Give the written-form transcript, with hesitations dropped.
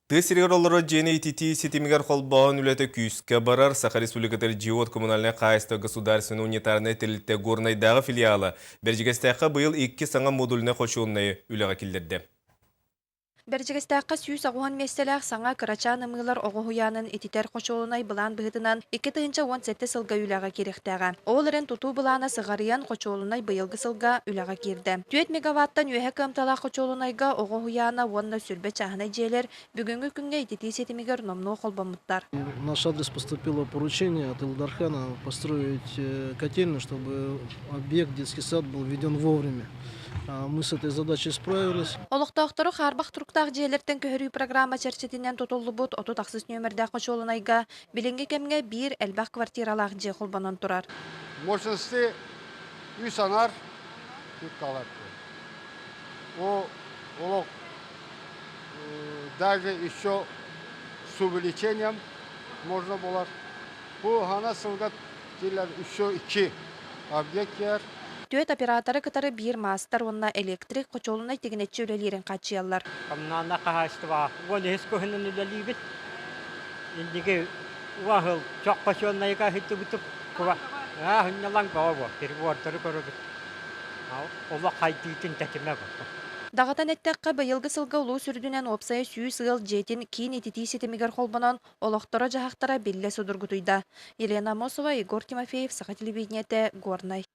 Тыа сиригэр олорор дьиэни ититии ситимигэр холбооһун үлэтэ күүскэ барар. Саха Республикатыгар дьиэ-уот коммунальнай хаһаайыстыба государственнай унитарнай тэрилтэ Горнайдааҕы филиала Бэрдьигэстээххэ быйыл икки саҥа модульнай хочуолунайы үлэҕэ киллэрдэ. Бэрдьигэстээххэ 180 миэстэлээх саҥа кырачаан ымыылар оҕо уһуйаанын ититэр хочуолунай былаан быһыытынан 2017 сылга үлэҕэ киириэхтээҕэ. Ол эрэн тутуу былаана сыҕарыйан хочуолунай быйылгы сылга үлэҕэ киирдэ. 4 мегаваттан үөһэ кыамталаах хочуолунайга оҕо уһуйаана уонна сүүрбэ чааһынай дьиэлэр бүгүҥҥү күҥҥэ ититии ситимигэр номнуо холбоммуттар. В наш адрес поступило поручение от Ил Дархана построить котельную, чтобы объект детский сад был введен вовремя. Мы с этой задачей справились. Олохтоохтору хаарбах туруктаах дьиэлэртэн көһөрүү программа чэрчитинэн тутуллубут 38 нүөмэрдээх хочуолунайга Билиҥҥи кэмҥэ биир элбэх квартиралаах дьиэ холбонон турар. Мощности үс анар калар. О олох даже еще с увеличением можно было. Бу хана сылга еще iki объект yer. Түөрт операторы кытары биир маастар уонна электрик хочуолунай тигинэччи үлэлиирин хааччыйаллар. Коммунальнай хаһаайыстыба 10 көһүнэн үлэлиибит. Инники уаһыл чох хочуолунайга сылдьыбытым. Сынньалаҥ бөҕө буо, прибордары көрөбүт. Олох хайдыытын тэтимэ бу. Даҕатан эттэххэ, быйылгы сылга улуус үрдүнэн уопсайа 100 ыал дьиэтин киин ититии ситимигэр холбонон, олохторо-дьаһахтара биллэ судургутуйда. Елена Амосова, Егор Тимофеев, Саха телевидениетэ, Горнай.